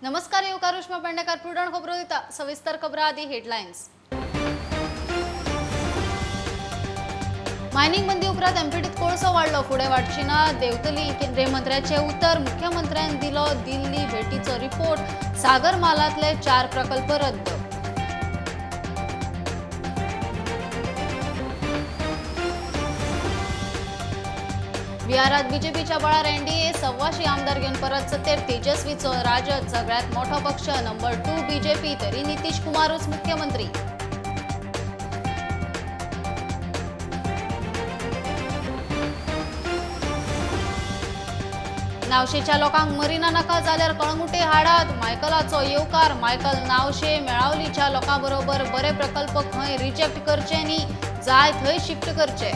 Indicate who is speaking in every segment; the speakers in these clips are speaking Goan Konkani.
Speaker 1: नमस्कार, येवकार उष्मा पेडणेकर प्रुडंट खबरो दिता. सविस्तर खबरां आदी हेडलायन्स. मायनिंग बंदी उपरांत एमपीटीत कोळसो वाडलो, फुडें वाडची ना देंवतली. केंद्रीय मंत्र्याचे उतर, मुख्यमंत्र्यान दिलो दिल्ली भेटीचो रिपोर्ट. सागर मालांतले 4 प्रकल्प रद्द. बिहारात बीजेपीच्या बळार एनडीए 125 आमदार घेवन परत सत्तेर. तेजस्वीचो राजद सगळ्यात मोठो पक्ष, नंबर 2 बीजेपी, तरी नितीश कुमारूच मुख्यमंत्री. नावशेच्या लोकांक मरिना नाका जाल्यार कळंगुटे हाडात, मायकलाचो येवकार. मायकल नावशे मेळावलीच्या लोकां बरोबर बरे प्रकल्प खंय रिजेक्ट करचे न्ही, जाय थंय शिफ्ट करचे.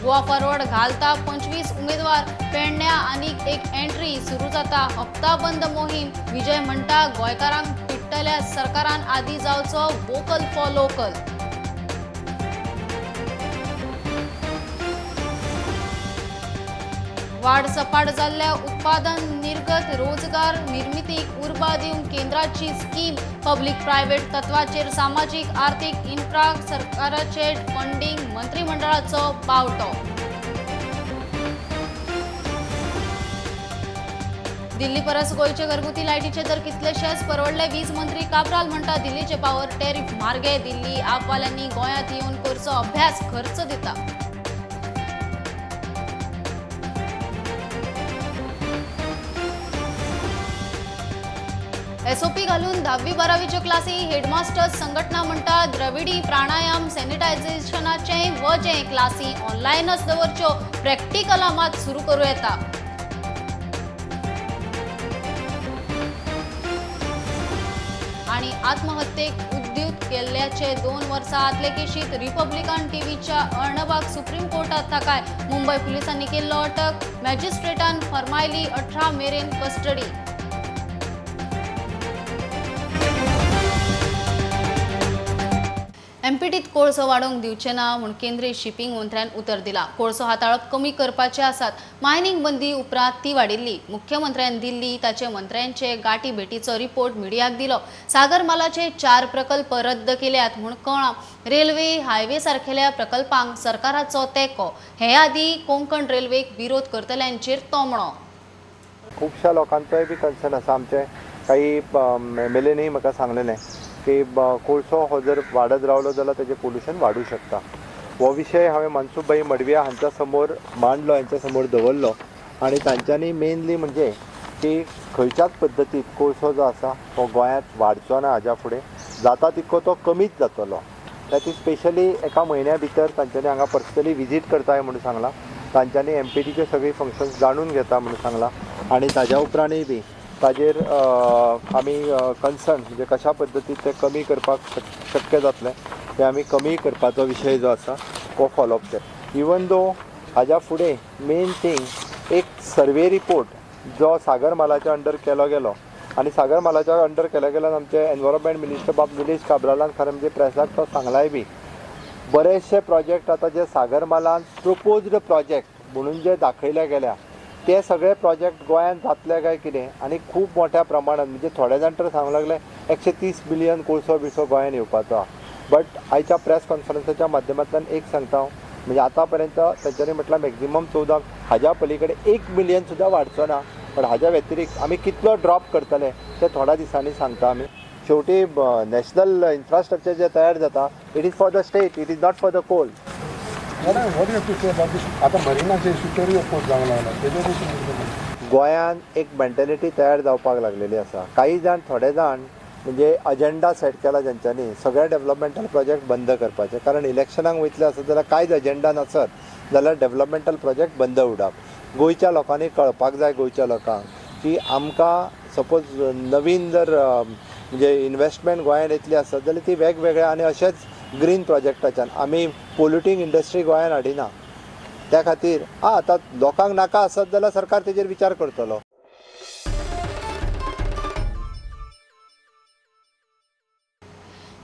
Speaker 1: गोवा फॉरवर्ड घालता 25 उमेदवार. पेडण्या आनीक एक एंट्री सुरू जाता हप्ता बंद मोहीम. विजय म्हणटा गोंयकारांक पिडटल्या सरकारान आदी जावचो वोकल फॉर लोकल. वाड सपाट जाल्ल्या उत्पादन निर्गत रोजगार निर्मितीक उर्बा दिवंक केंद्राची स्कीम. पब्लिक प्रायव्हेट तत्वाचेर सामाजीक आर्थिक इन्फ्रा सरकाराचे फंडींग, मंत्रिमंडळाचो बावटो. दिल्ली परस गोंयचे घरगुती लायटीचे दर कितलेशेच परवडले. वीज मंत्री काब्राल म्हणटा दिल्लीचे पावर टॅरिफ मार्गे. दिल्ली आपवाल्यांनी गोंयांत येवन करचो अभ्यास, खर्च दिता. एसओपी घालून 10वी 12वीच्यो क्लासी हेडमास्टर्स संघटना म्हणटा द्रविडी प्राणायाम सॅनिटायझेशनाचें वजें. क्लासी ऑनलायनच दवरच्यो, प्रॅक्टिकलां मात सुरू करूं येता. आनी आत्महत्येक उद्युत केल्ल्याचे 2 वर्सां आदले केशीत रिपब्लिकन टीव्हीच्या अर्णबाक सुप्रीम कोर्टात थाकाय. मुंबय पुलिसांनी केल्लो अटक, मॅजिस्ट्रेटान फर्मायली 18 मेरेन कस्टडी. एमपीटीत कोळसो वाडोवंक दिवचे ना म्हूण केंद्रीय शिपिंग मंत्र्यान उतर दिला. कोळसो हाताळप कमी करपाचे आसात. मायनिंग बंदी उपरांत ती वाडिल्ली. मुख्यमंत्र्यान दिल्ली ताचे मंत्र्यांचे गाठी भेटीचो रिपोर्ट मिडियाक दिलो. सागर मालाचे 4 प्रकल्प रद्द केल्यात म्हूण कळ्ळां. रेल्वे हायवे सारखेल्या प्रकल्पांक सरकाराचो तेंको. हे आदीं कोंकण रेल्वेक विरोध करतल्यांचेर तोमणो.
Speaker 2: खुबश्या लोकांचोय बी कन्सर्न आसा. आमचे काही एम एल एनय म्हाका सांगलेलें की कोळसो हो जर वाडत रावलो जाल्यार तेजें पोल्युशन वाडूं शकता. हो विशय हांवें मनसुखभाई मडविया हांच्या समोर मांडलो, हांच्या समोर दवरलो आनी तांच्यांनी मेनली म्हणजे की खंयच्याच पद्दतीत कोळसो जो आसा तो गोंयांत वाडचो ना, हाज्या फुडें जाता तितको तो कमीच जातलो. ताची स्पेशली एका म्हयन्या भितर तांच्यांनी हांगा पर्सनली विजीट करताय म्हणून सांगलां. तांच्यांनी एम पी टीचे सगळी फंक्शन्स जाणून घेता म्हणून सांगलां आनी ताज्या उपरांतय बी ताजेर आमी कन्सर्न म्हणजे कशा पद्दतीन ते कमी करपाक शक्य जातलें तें आमी कमी करपाचो विशय जो आसा हो फॉलोअप केला. इवन दो हाज्या फुडें मेन थींग एक सर्वे रिपोर्ट जो सागर मालाच्या अंडर केलो गेलो आनी सागर मालाच्या अंडर केलो गेल्यान आमचे एनवायरमेंट मिनिस्टर बाब निलेश काब्रालान खरें म्हणजे प्रेसाक तो सांगलाय बी बरेचशे प्रोजेक्ट आतां जे सागर मालान प्रपोज्ड प्रोजेक्ट म्हणून जे दाखयले गेल्या ते सगळे प्रोजेक्ट गोंयांत जातले काय कितें आनी खूब मोठ्या प्रमाणात म्हणजे थोडे जाण तर सांगूंक लागले 130 बिलियन कोळसो बिळसो गोंयांत येवपाचो आहा. बट आयच्या प्रेस कॉन्फरन्साच्या माध्यमांतल्यान एक सांगता हांव म्हणजे आतां पर्यंत तांच्यांनी म्हटलां मॅक्झिमम 14, हाज्या पलीकडे 1 मिलियन सुद्दां वाडचो ना. पण हाज्या व्यतिरिक्त आमी कितलो ड्रॉप करतले ते थोड्या दिसांनी सांगता आमी. शेवटी नॅशनल इन्फ्रास्ट्रक्चर जे तयार जाता it is for the state, it is not for the coal. गोंयांत एक मेंटेलिटी तयार जावपाक लागलेली आसा. काही जाण थोडे जाण म्हणजे अजेंडा सेट केला जेंच्यांनी सगळे डेव्हलपमेंटल प्रोजेक्ट बंद करपाचे, कारण इलेक्शनाक वयतले आसत जाल्यार कांयच अजेंडा नासत जाल्यार डेव्हलपमेंटल प्रोजेक्ट बंद उडप. गोंयच्या लोकांनी कळपाक जाय गोंयच्या लोकांक की आमकां सपोज नवीन जर म्हणजे इन्वेस्टमेंट गोंयांत येतली आसत जाल्यार ती वेगवेगळ्या आनी अशेंच ग्रीन प्रोजेक्टाच्यान आमी पोल्युटींग इंडस्ट्री गोंयांत हाडिना. त्या खातीर आतां लोकांक नाका आसत जाल्यार सरकार तेजेर विचार करतलो.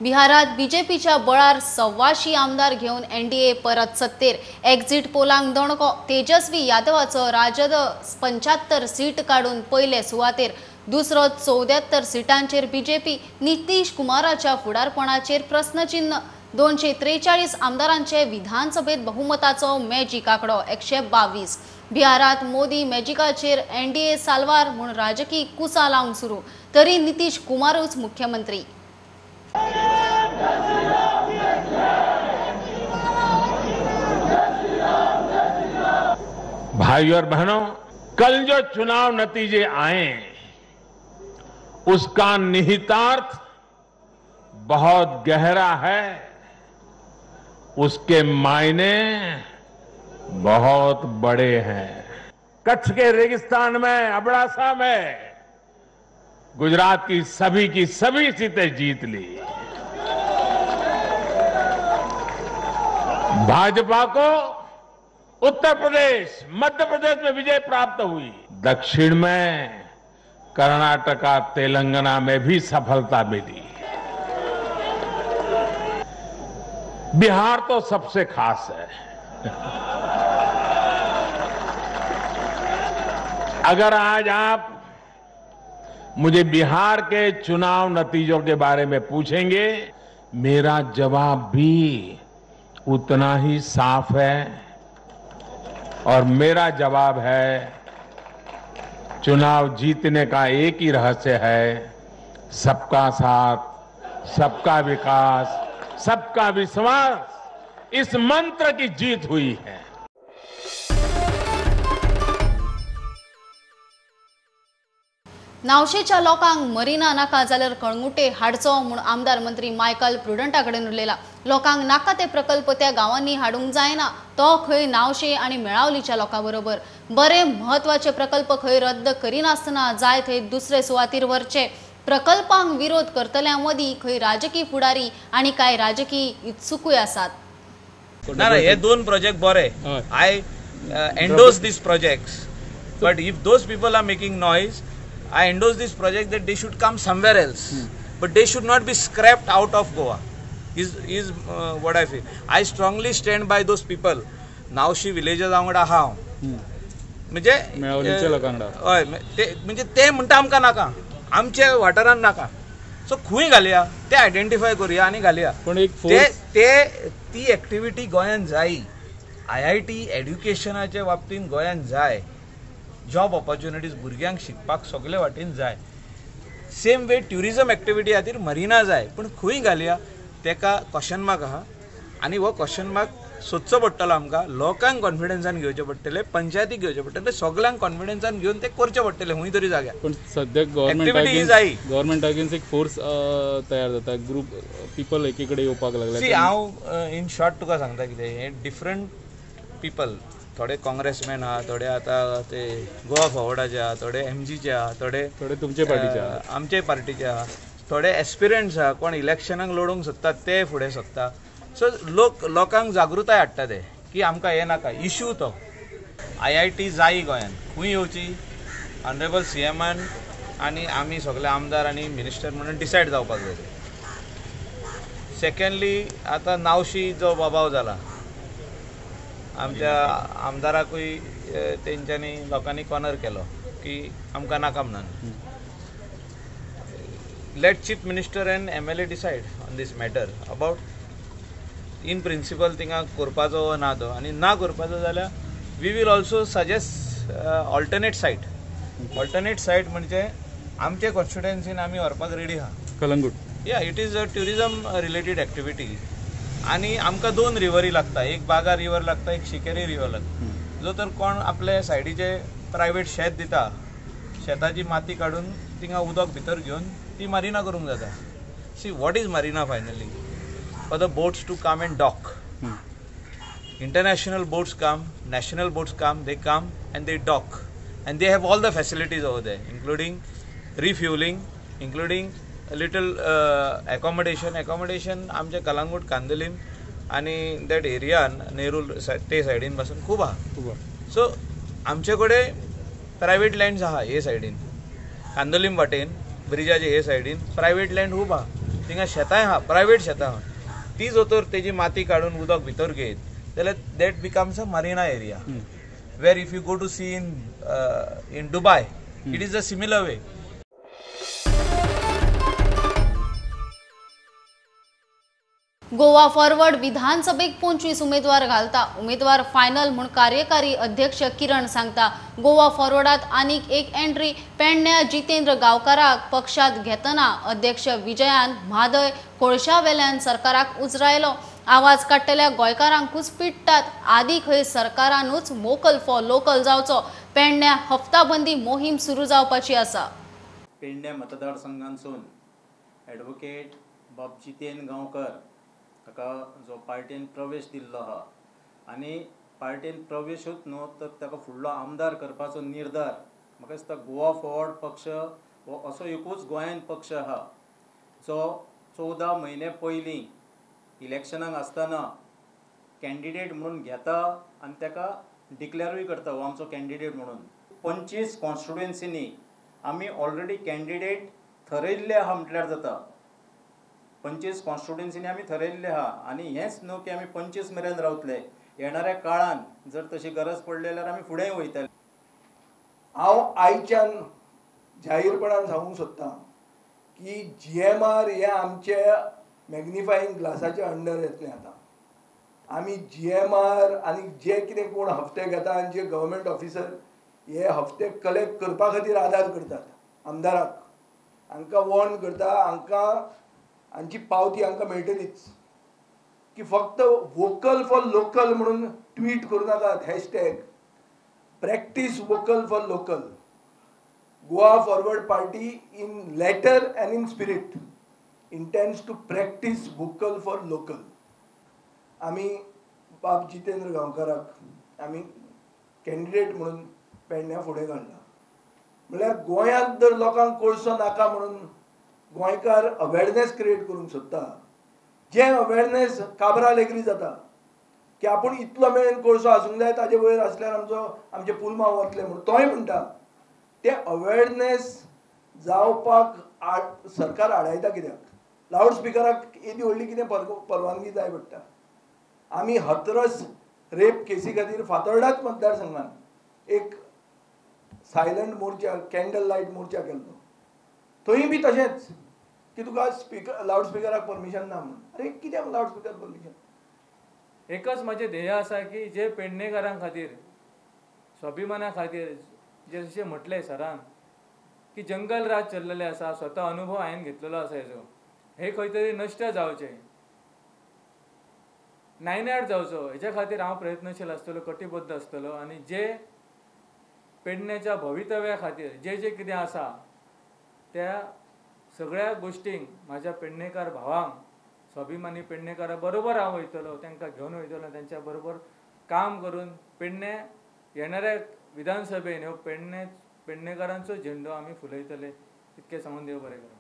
Speaker 1: बिहारात बीजेपीच्या बळार 125 आमदार घेवन एनडीए परत सत्तेर. एक्झिट पोलांक दणको. तेजस्वी यादवाचो राजद 75 सीट काडून पयले सुवातेर, दुसरो 74 सिटांचेर बीजेपी. नितीश कुमाराच्या फुडारपणाचेर प्रस्नचिन्ह. 243 आमदारांचे विधानसभेत बहुमताचो मॅजीक आंकडो 122. बिहारात मोदी मॅजिकाचेर एनडीए साल्वार म्हूण राजकीय कुसां लावंक सुरू, तरी नितीश कुमारूच मुख्यमंत्री.
Speaker 3: भाइयों और बहनों, कल जो चुनाव नतीजे आए उसका निहितार्थ बहुत गहरा है, उसके मायने बहुत बड़े हैं। कच्छ के रेगिस्तान में, अबड़ासा में गुजरात की सभी सीटें जीत ली। भाजपा को उत्तर प्रदेश, मध्य प्रदेश में विजय प्राप्त हुई। दक्षिण में कर्नाटका, तेलंगाना में भी सफलता मिली। बिहार तो सबसे खास है। अगर आज आप मुझे बिहार के चुनाव नतीजों के बारे में पूछेंगे, मेरा जवाब भी उतना ही साफ है और मेरा जवाब है, चुनाव जीतने का एक ही रहस्य है, सबका साथ, सबका विकास, सबका विश्वास। इस मंत्र की जीत हुई है।
Speaker 1: नावशेच्या लोकांक मरिना नाका जाल्यार कळंगुटे हाडचो म्हूण आमदार मंत्री मायकल प्रुडंटा कडेन उलयला. लोकांक नाका ते प्रकल्प त्या गांवांनी हाडूंक जायना, तो खंय नावशे आनी मेळावलीच्या लोकां बरोबर. बरे म्हत्वाचे प्रकल्प खंय रद्द करिनासतना जाय थंय दुसरे सुवातीर व्हरचे. प्रकल्पांक विरोध करतल्यां मदीं खंय राजकीय फुडारी आनी कांय राजकीय इत्सुकूय आसात.
Speaker 4: ना ना, हे दोन प्रोजेक्ट बरे. I endorse these projects, but if those people are making noise, I endorse this project that they should come somewhere else, but they should not be scrapped out of Goa, is what I feel. I strongly stand by those people. Navshi villagers वांगडा आहा हांव, म्हणजे हय, म्हणजे ते म्हणटा आमकां नाका, आमच्या वाठारान नाका. सो खंय घालया ते आयडेंटिफाय करुया आनी घालया. पण एक ते ती एक्टिविटी गोंयान जाय. IIT एड्युकेशनाच्या बाबतीन गोंयान जाय, जॉब ऑपॉर्च्युनिटीज भुरग्यांक शिकपाक सगळे वाटेन जाय. सेम वे ट्युरिजम एक्टिविटी खातीर मरिना जाय, पूण खंय घालया तेका क्वेश्चन मार्क आहा आनी हो क्वेश्चन मार्क सोदचो पडटलो आमकां. लोकांक कॉन्फिडन्सान घेवचें पडटलें, पंचायतीक घेवचें पडटलें, सगल्यांक कॉन्फिडन्सान घेवन ते करचें पडटलें खंय तरी जाग्यार.
Speaker 5: पूण सद्याक गव्हर्मेंट अगेन्स्ट एक फोर्स तयार जाता, ग्रुप पीपल एकी कडेन येवपाक लागले.
Speaker 4: सी, हांव इन शॉर्ट तुका सांगता कितें, हें डिफरंट पीपल, थोडे काँग्रेसमॅन आहा, थोडे आतां ते गोवा फॉवर्डाचे आहा, थोडे एमजीचे आहा, थोडे
Speaker 5: थोडे तुमचे पार्टीचे आहा,
Speaker 4: आमचे पार्टीचे आहा, थोडे एस्पिरंट्स आहा, कोण इलेक्शनाक लडोवंक सोदता ते फुडें सोदता. सो लोक लोकांक जागृताय हाडटा ते की आमकां हें नाका. इशू तो IIT जाय गोंयान, खंय येवची ऑनरेबल CMान आनी आमी सगळे आमदार आनी मिनिस्टर म्हणून डिसायड जावपाक जाय. सेकंडली, आतां नावशी जो बाबाव जाला, आमच्या आमदाराकूय तेंच्यांनी लोकांनी कॉर्नर केलो की आमकां नाका म्हणून. Let chief minister and MLA decide on this matter about in principle थिंगा करपाचो वो ना तो, आनी ना करपाचो जाल्यार we will also suggest alternate site. Alternate site म्हणजे आमचे कॉन्स्टिट्युएन्सीन आमी व्हरपाक रेडी आहा.
Speaker 5: कलंगूट,
Speaker 4: या it is a tourism related activity. आनी आमकां दोन रिवरी लागता, एक बागा रिवर लागता, एक शिकेरी रिवर लागता. जो तर कोण आपले सायडीचे प्रायवेट शेत दिता, शेताची माती काडून थिंगा उदक भितर घेवन ती मारिना करूंक जाता. See what is marina finally, for the boats to come and dock. International boats come, national boats come, they come and they dock, and they have all the facilities over there, including refueling, including a little accommodation. Accommodation आमचे कलांगूट, कांदोलीम आणि that area Nerul ते सायडीन पासून खूब आहा. सो आमचे कडेन प्रायवेट लँड्स आहा हे सायडीन, कांदोलीम वाटेन ब्रिजाचे हे सायडीन प्रायवेट लँड खूब आहा. थिंगा शेतांय आहा, प्रायवेट शेतां आहा, ती जर तर तेजी माती काडून उदक भितर घेयत जाल्यार that becomes a marina area where if you go to see in Dubai it is a similar way.
Speaker 1: Goa forward विधानसभेक 25 उमेदवार घालता. उमेदवार फायनल म्हूण कार्यकारी अध्यक्ष किरण सांगता. गोवा फॉरवर्डात आनीक एक एंट्री. पेडण्या जितेंद्र गांवकाराक पक्षात घेतना अध्यक्ष विजयान म्हादय कोळशावेल्यान सरकाराक उजरायलो. आवाज काडटल्या गोंयकारांकूच पिडटात. आदी खंय सरकारानूच वोकल फॉर लोकल जावचो. पेडण्या हप्ताबंदी मोहीम सुरू जावपाची आसा.
Speaker 6: पेडण्या मतदारसंघांसून ॲडव्होकेट बाब जितेंद्र गांवकर ताका जो पार्टेन प्रवेश दिल्लो आहा आनी पार्टेन प्रवेशूच न्हू तर ताका फुडलो आमदार करपाचो निर्धार म्हाका दिसता गोवा फॉरवर्ड पक्ष हो असो एकूच गोंयान पक्ष आहा जो 14 म्हयने पयलीं इलेक्शनाक आसतना कॅन्डिडेट म्हणून घेता आनी ताका डिक्लेरूय करता हो आमचो कॅन्डिडेट म्हणून. 25 कॉन्स्टिट्युएन्सीनी आमी ऑलरेडी कॅन्डिडेट थरयल्ले आहा म्हटल्यार जाता. 25 कॉन्स्टिट्युएन्सीनी आमी थरयल्ले आहा आनी हेंच न्हू की आमी 25 मेरेन रावतले, येणाऱ्या काळान जर तशी गरज पडली जाल्यार आमी फुडें वयतले.
Speaker 7: हांव आयच्यान जाहीरपणान सांगूंक सोदतां की GMR हे आमचे मॅग्निफाईंग ग्लासाच्या अंडर येतलें. आतां आमी GMR आनी जे कितें कोण हफ्ते घेता आनी जे गव्हर्मेंट ऑफिसर हे हफ्ते कलेक्ट करपा खातीर आदार करतात आमदाराक, हांकां वॉर्न करता, हांकां हांची पावती हांकां मेळटलीच की फक्त वोकल फॉर लोकल म्हणून ट्वीट करूं नाकात, hashtag practice vocal for local. Goa forward party in letter and in spirit intends to practice vocal for local. आमी बाब जितेंद्र गांवकाराक आमी कॅन्डिडेट म्हणून पेडण्या फुडें काडला. म्हणल्यार गोंयांत जर लोकांक कोळसो नाका म्हणून गोंयकार अवेरनेस क्रिएट करूंक सोदता, जें अवेरनेस काब्राल एग्री जाता की आपूण इतलो मेरेन कोळसो आसूंक जाय, ताजे वयर आसल्यार आमचो आमचे पुलमांव वतले म्हणून तोय म्हणटा, ते अवेरनेस जावपाक सरकार आडायता कित्याक? लावड स्पिकराक येदी व्हडली कितें परवानगी जाय पडटा. आमी हथरस रेप केसी खातीर फातोर्डाच मतदारसंघान एक सायलंट मोर्चा, कॅन्डल लायट मोर्चा केल्लो, थंय बी तशेंच की तुका स्पिकर लावड स्पिकराक परमिशन ना म्हणून. अरे कित्याक लावड स्पिकर परमिशन?
Speaker 8: एकच म्हाजें ध्येय आसा की जे पेडणेकारां खातीर स्वाभिमाना खातीर जे जशें म्हटलें सरान की जंगल राज चल्लेलें आसा, स्वता अनुभव हांवें घेतलेलो आसा हेजो, हे खंय तरी नश्ट जावचें, नायनाट जावचो, हेज्या खातीर हांव प्रयत्नशील आसतलो, कटिबद्ध आसतलो आनी जे पेडण्याच्या भवितव्या खातीर जे जे कितें आसा त्या सगळ्या गोश्टींक म्हाज्या पेडणेकार भावांक, स्वाभिमानी पेडणेकारा बरोबर हांव वयतलो, तांकां घेवन वयतलो, तांच्या बरोबर काम करून पेडणे येणाऱ्या विधानसभेन ह्यो पेडणेकारांचो झेंडो आमी फुलयतले, इतकें सांगून देव बरें करूं.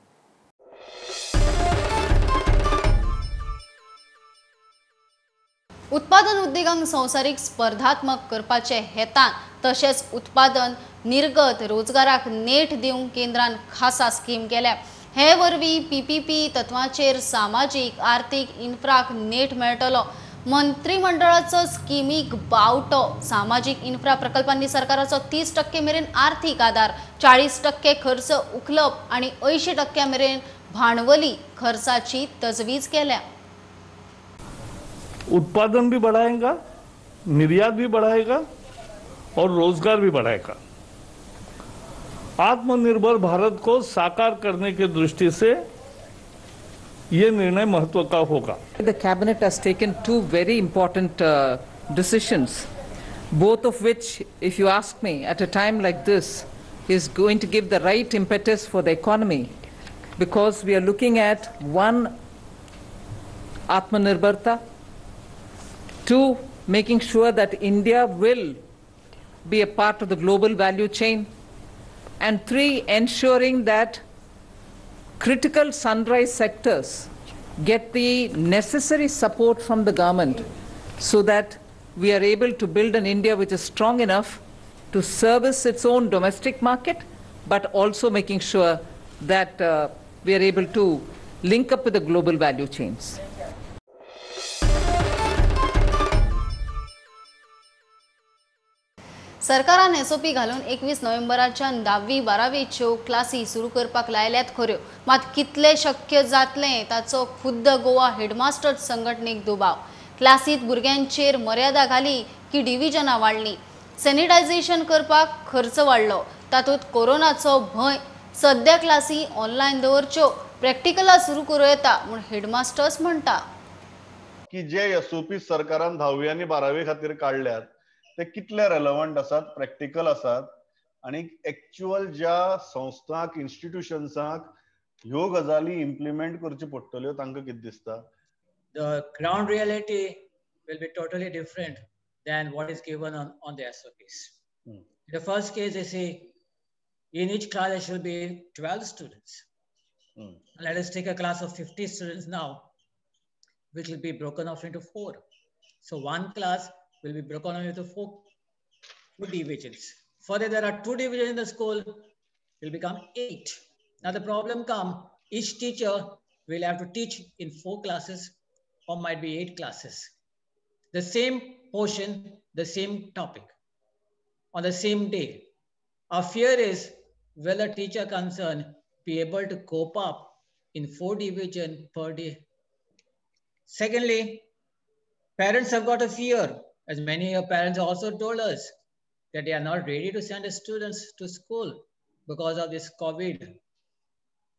Speaker 1: उत्पादन उद्देगांक संवसारीक स्पर्धात्मक करपाचे हेतान तशेंच उत्पादन निर्गत रोजगाराक नेट दिवंक केंद्रान खासा स्कीम केल्या. हे वरवीं PPP तत्वाचेर सामाजीक आर्थीक इन्फ्राक नेट मेळटलो. मंत्रिमंडळाचो स्किमीक बावटो. सामाजीक इन्फ्रा प्रकल्पांनी सरकाराचो 30% मेरेन आर्थीक आदार, 40% खर्च उखलप आनी 80% मेरेन भांडवली खर्चाची तजवीज केल्या.
Speaker 9: उत्पादन भी बढ़ाएगा, निर्यात भी बढ़ाएगा और रोजगार भी बढ़ाएगा। आत्मनिर्भर भारत को साकार करने की दृष्टि से ये निर्णय महत्व का होगा।
Speaker 10: The cabinet has taken two very important decisions, both of which, if you ask me, at a time like this, is going to give the right impetus for the economy, because we are looking at one, Atmanirbharta, two, making sure that India will be a part of the global value chain, and three, ensuring that critical sunrise sectors get the necessary support from the government so that we are able to build an India which is strong enough to service its own domestic market, but also making sure that we are able to link up with the global value chains.
Speaker 1: सरकारान एसओपी घालून 21 नोव्हेंबराच्यान 10वी 12वीच्यो क्लासी सुरू करपाक लायल्यात खऱ्यो, मात कितले शक्य जातलें ताचो खुद्द गोवा हेडमास्टर्स संघटनेक दुबाव. क्लासीत भुरग्यांचेर मर्यादा घाली की डिव्हिजनां वाडलीं, सॅनिटायझेशन करपाक खर्च वाडलो, तातूंत कोरोनाचो भंय. सद्या क्लासी ऑनलायन दवरच्यो, प्रॅक्टिकलां सुरू करूं येता म्हूण हेडमास्टर्स म्हणटा.
Speaker 11: की जे एसओपी सरकारान 10वी आनी 12वी खातीर काडल्यात ते कितले रेलेवंट आसात, प्रॅक्टिकल आसात आनी एक्चुअल ज्या संस्थांक, इन्स्टिट्युशन्सांक ह्यो गजाली इम्प्लिमेंट करच्यो पडटल्यो तांकां कितें दिसता?
Speaker 12: The ground reality will be totally different than what is given on the SOPs. In the first case, they say in each class there should be 12 students. Let us take a class of 50 students now, which will be broken off into 4. So one class will be broken off into 4 divisions. Further, there are 2 divisions in the school, it will become 8. Now the problem comes, each teacher will have to teach in 4 classes or might be 8 classes. The same portion, the same topic, on the same day. Our fear is, will the teacher concerned be able to cope up in 4 divisions per day? Secondly, parents have got a fear, as many parents also told us, that they are not ready to send the students to school because of this COVID.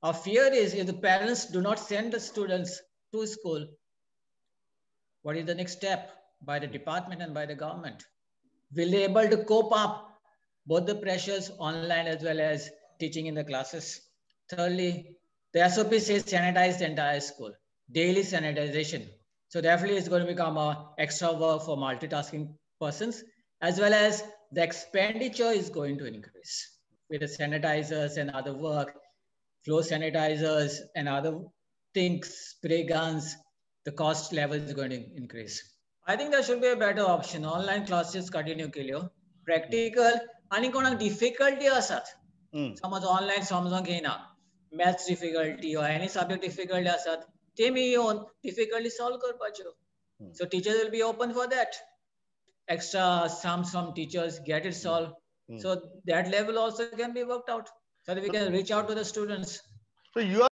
Speaker 12: Our fear is, if the parents do not send the students to school, what is the next step by the department and by the government? Will they able to cope up both the pressures online as well as teaching in the classes? Thirdly, the SOP says sanitize the entire school, daily sanitization. So definitely it's going to become an extra work for multitasking persons, as well as the expenditure is going to increase with the sanitizers and other work, floor sanitizers and other things, spray guns, the cost level is going to increase. I think there should be a better option. Online classes continue केल्यो, practical आनी कोणाक difficulty आसात, समज online समजोंक येयना, maths difficulty or any subject difficulty आसात, ते मी येवन difficulty solve करपाच्यो. So teachers will be open for that. Extra sums from teachers, get it solved. So that level also can be worked out, so that we can reach out to the students.
Speaker 11: So you are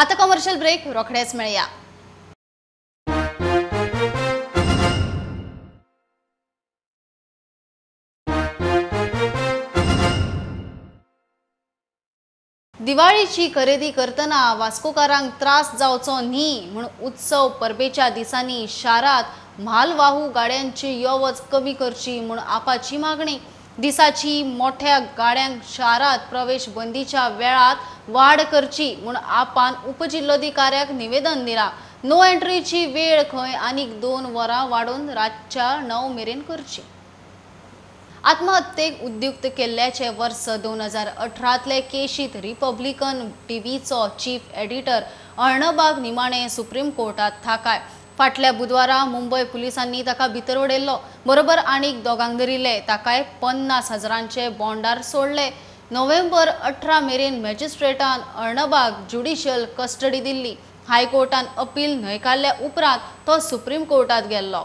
Speaker 1: आता कमर्शियल ब्रेक, रोखडेच मेळया. दिवाळीची खरेदी करतना वास्कोकारांक त्रास जावचो न्ही म्हूण उत्सव परबेच्या दिसांनी शारांत म्हालवाहू गाड्यांची यो वच कमी करची म्हूण आपाची मागणी. दिसाची मोठ्या गाड्यांक शारांत प्रवेश बंदीच्या वेळात वाड करची म्हूण आपान उपजिल्लोधिकाऱ्याक निवेदन दिलां. नो एंट्रीची वेळ खंय आनीक 2 वरां वाडोवन रातच्या 9 मेरेन करची. आत्महत्येक उद्युक्त केल्ल्याचे वर्स 2018तले केशीत रिपब्लिकन टीव्हीचो चीफ एडिटर अर्णबाग निमाणे सुप्रीम कोर्टात थाकाय. फाटल्या बुधवारा मुंबय पुलिसांनी ताका भितर उडयल्लो, बरोबर आनीक दोगांक धरिल्ले, ताकाय 50,000 बॉन्डार सोडले. नोव्हेंबर 18 मेरेन मॅजिस्ट्रेटान अर्णबाग ज्युडिशियल कस्टडी दिल्ली. हायकोर्टान अपील न्हयकारल्या उपरांत तो सुप्रीम कोर्टात गेल्लो.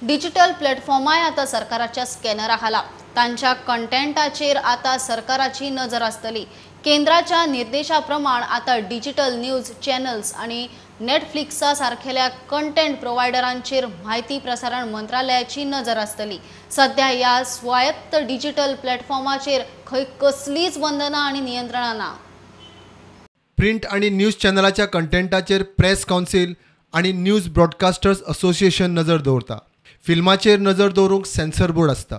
Speaker 1: डिजिटल प्लॅटफॉर्माय आतां सरकाराच्या स्कॅनरा खाला, तांच्या कंटेंटाचेर आतां सरकाराची नजर आसतली. केंद्राच्या निर्देशा प्रमाण आतां डिजिटल न्यूज चॅनल्स आनी नेटफ्लिक्सा सारखेल्या कंटेंट प्रोवायडरांचेर म्हायती प्रसारण मंत्रालयाची नजर आसतली. सध्या ह्या स्वायत्त डिजिटल प्लॅटफॉर्माचेर खंय कसलीच बंधनां आनी नियंत्रणां ना.
Speaker 13: प्रिंट आनी न्यूज चॅनलाच्या कंटेंटाचेर प्रेस कावन्सील आनी न्यूज ब्रॉडकास्टर्स असोसिएशन नजर दवरता. फिल्माचेर नजर दवरूंक सेन्सर बोर्ड आसता.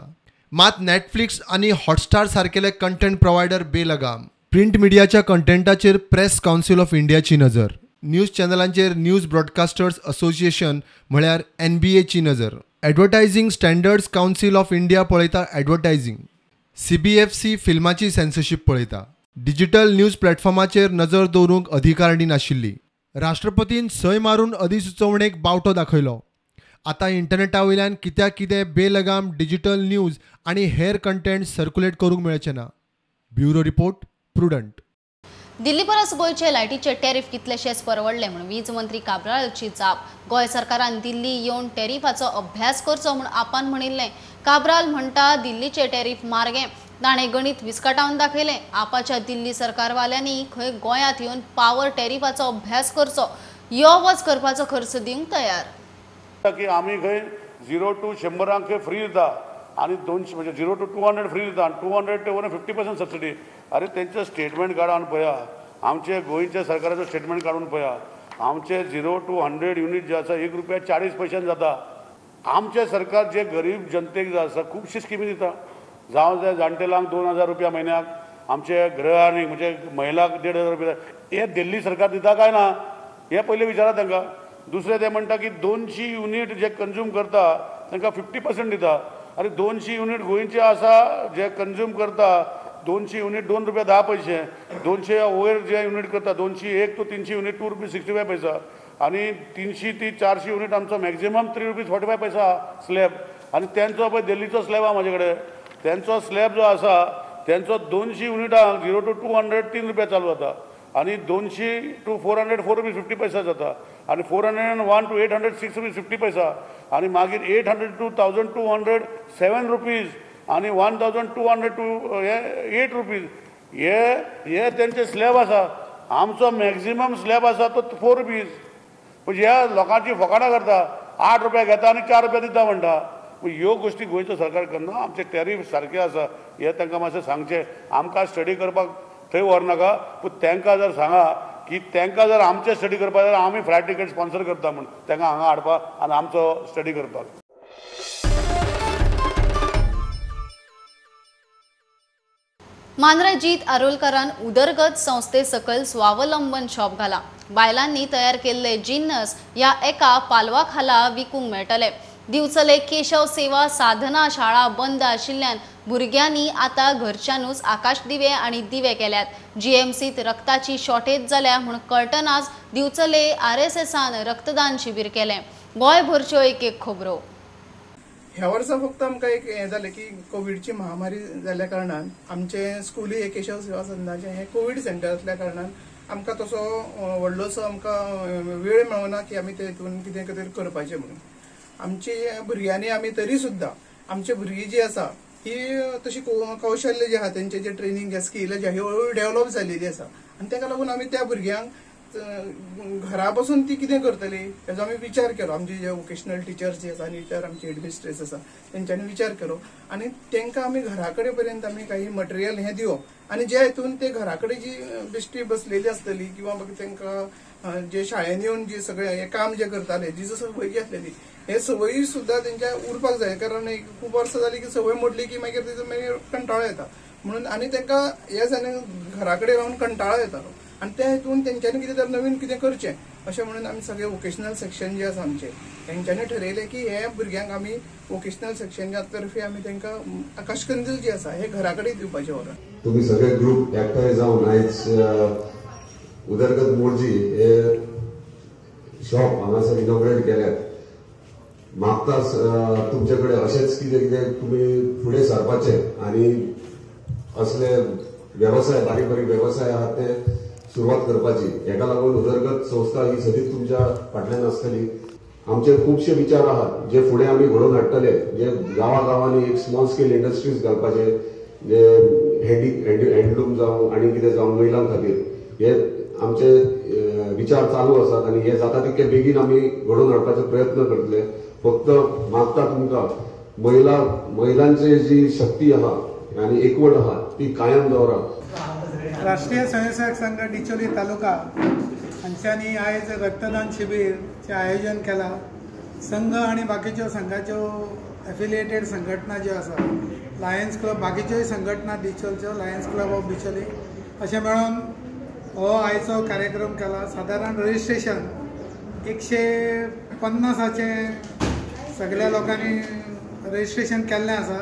Speaker 13: मात नेटफ्लिक्स आनी हॉटस्टार सारकेले कंटेंट प्रोवायडर बेलगाम. प्रिंट मिडियाच्या कंटेंटाचेर प्रेस कावन्सील ऑफ इंडियाची नजर, न्यूज चॅनलांचेर न्यूज ब्रॉडकास्टर्स असोसिएशन म्हळ्यार NBAची नजर, advertising standards council of India पळयता ॲडवर्टायझिंग, CBFC फिल्माची सेन्सरशीप पळयता. डिजिटल न्यूज प्लॅटफॉर्माचेर नजर दवरूंक अधिकारणी नाशिल्ली. राष्ट्रपतीन सय मारून अधिसुचोवणेक बावटो दाखयलो आतां इंटरनेटा वयल्यान कित्याक कितें बेलगाम डिजिटल न्यूज आनी हेर कंटेंट सर्क्युलेट करूंक मेळचें ना. Bureau report, Prudent.
Speaker 1: Delhi परस गोंयचे लायटीचे टॅरिफ कितलेशेच परवडले म्हूण वीज मंत्री काब्रालाची जाप. गोंय सरकारान दिल्ली येवन टॅरिफाचो अभ्यास करचो म्हूण आपान म्हणिल्लें. काब्राल म्हणटा दिल्लीचे टॅरिफ मार्गे ताणें गणित विस्कटावन दाखयलें. आपाच्या दिल्ली सरकारवाल्यांनी खंय गोंयांत येवन पावर टॅरिफाचो अभ्यास करचो, यो वच करपाचो खर्च दिवंक तयार.
Speaker 14: की आमी खंय 0 to 100 free दिता आनी 200 म्हणजे 0 to 200 free दिता आनी 200 ते 50% सबसिडी. अरे तेंचें स्टेटमेंट काडून पळया, आमचे गोंयच्या सरकाराचो स्टेटमेंट काडून पळया, आमचे 0 to 100 unit जे आसा 1 रुपया 40 पयशान जाता. आमचें सरकार जे गरीब जनतेक जे आसा खुबशी स्किमी दिता, जावं ते जाणटेल्यांक 2000 रुपया म्हयन्याक, आमचे गृहिणी म्हणजे महिलांक 1500 रुपया, हे दिल्ली सरकार दिता काय ना हें पयलीं विचारा तांकां. दुसरें ते म्हणटा की 200 युनीट जे कंज्यूम करता तांकां 50% दिता. अरे 200 युनीट गोंयचे आसा जे कंज्यूम करता 200 युनीट 2 रुपया 10 पयशे, 200 वयर जे युनीट करता 201 to 300 unit 2 rupees 65 पैसा आनी 300 ते 400 युनीट आमचो मॅक्झिमम 3 रुपीज 45 पैसा स्लॅब. आनी तेंचो पळय दिल्लीचो स्लॅब आहा म्हाजे कडेन, तेंचो स्लॅब जो आसा तेंचो 200 युनिटांक 0 to 200 3 रुपया चालू जाता आनी 200 to 400 4 rupees 50 पैसा जाता आनी 401 to 800 6 rupees 50 पैसा आनी मागीर 800 to 1200 7 rupees आनी 1200 to 8 rupees हे हे तेंचे स्लॅब आसा. आमचो मॅक्झिमम स्लॅब आसा तो 4 रुपीज. म्हणजे ह्या लोकांची फकाणां करता, 8 रुपया घेता आनी 4 रुपया दिता म्हणटा. ह्यो गोश्टी गोंयचो सरकार करना. आमचे टॅरीफ सारके आसा हे तांकां मातशें सांगचें. आमकां स्टडी करपाक थंय व्हरनाका, पूण तांकां जर सांगा की तांकां जर आमचें स्टडी करपाक जाल्यार आमी फ्लायट तिकेट स्पॉन्सर करता म्हूण तांकां हांगा हाडपाक आनी आमचो स्टडी करपाक.
Speaker 1: मांद्रा जीत आरोलकरान उदरगत संस्थे सकयल स्वावलंबन शॉप घाला. बायलांनी तयार केल्ले जिन्नस ह्या एका पालवा खाला विकूंक मेळटले. दिवचले केशव सेवा साधना शाळा बंद आशिल्ल्यान भुरग्यांनी आतां घरच्यानूच आकाश दिवे आनी दिवे केल्यात. जीएमसीत रक्ताची शॉर्टेज जाल्या म्हूण कळटनाच दिवचले आरएसएसान रक्तदान शिबीर केलें. गोंयभरच्यो एक एक खबरो.
Speaker 15: ह्या वर्सा फक्त आमकां एक हें जालें की कोविडची महामारी जाल्ल्या कारणान आमचें स्कुलूय केशव सेवा सदनाचें हें कोवीड सेंटर आसल्या कारणान आमकां तसो व्हडलोसो आमकां वेळ मेळना की आमी तेतून कितें कितें करपाचें म्हणून. आमची भुरग्यांनी आमी तरी सुद्दां आमची भुरगीं जी आसा ही तशी कौशल्य जे आहा तेंचे जे ट्रेनिंग जे स्कील जे आहा हळूहळू डेव्हलप जाल्लेली आसा आनी ताका लागून आमी त्या भुरग्यांक घरा बसून ती कितें करतली हेजो आमी विचार केलो. आमचे जे वोकेशनल टिचर्स जे आसा आनी इतर आमचे हेडमिस्ट्रेस आसा तेंच्यांनी विचार केलो आनी तांकां आमी घरा कडेन पर्यंत आमी काही मटेरियल हें दिवप आनी जे हितून ते घरा कडेन जी बेश्टी बसलेली आसतली किंवा मागीर तांकां जे शाळेन येवन जे सगळे हें काम जे करताले जी संवय जी आसलेली हे संवयी सुद्दां तेंच्या उरपाक जाय, कारण एक खूब वर्सां जाली की संवय मोडली की मागीर तेजो मागीर कंटाळो येता म्हणून आनी तांकां हे जालें घरा कडेन रावन कंटाळो येतालो आनी त्या हितून तेंच्यांनी कितें तर नवीन कितें करचें अशें म्हणून आमी सगळे वोकेशनल सेक्शन जे आसा आमचें तेंच्यांनी ठरयलें की हे भुरग्यांक आमी वोकेशनल सेक्शना तर्फे आमी तांकां आकाशकंदील जे आसा हे घरा कडेन दिवपाचें व्हरून.
Speaker 16: तुमी सगळे ग्रूप एकठांय जावन आयज उदरगत मोर्जी हे शॉप हांगासर इनॉग्रेट केल्यात. मागता तुमचे कडेन अशेंच कितें कितें तुमी फुडें सरपाचें आनी असले वेवसाय बारीक बारीक वेवसाय आहात ते सुरवात करपाची. हेका लागून उदरगत संस्था ही सदींच तुमच्या फाटल्यान आसतली. आमचे खुबशे विचार आहात जे फुडें आमी घडोवन हाडटले, जे गांवागांवांनी एक स्मॉल स्केल इंडस्ट्रीज घालपाचे, जे हँडलूम जावं आनी कितें जावं महिलां खातीर, हे आमचे विचार चालू आसात आनी हे जाता तितके बेगीन आमी घडोवन हाडपाचो प्रयत्न करतले. फक्त मागता तुमकां महिलांची जी शक्ती आहा आनी एकवट आहा ती कायम दवरा.
Speaker 17: राष्ट्रीय स्वयंसेवक संघ डिचोली तालुका हांच्यांनी आयज रक्तदान शिबीरचें आयोजन केलां. संघ आनी बाकीच्यो संघाच्यो एफिलिएटेड संघटना ज्यो आसा, लायन्स क्लब, बाकीच्योय संघटना डिचोलच्यो, लायन्स क्लब ऑफ डिचोली अशें मेळून हो आयचो कार्यक्रम केला. सादारण रजिस्ट्रेशन 150 सगळ्या लोकांनी रजिस्ट्रेशन केल्लें आसा.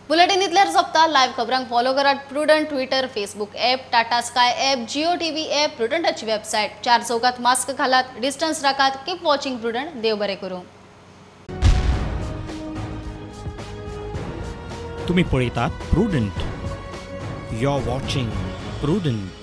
Speaker 1: बुलेटिन इतल्यार सोंपता. पावता. लायव्ह खबरांक फॉलो करात Prudent Twitter, Facebook app, Tata Sky app, Jio TV app, प्रुडंटाची website. चार चौकात मास्क घालात, डिस्टन्स राखात. Keep watching prudent. देव बरें करूं.
Speaker 18: तुम्ही पळयतात Prudent. You are watching Prudent.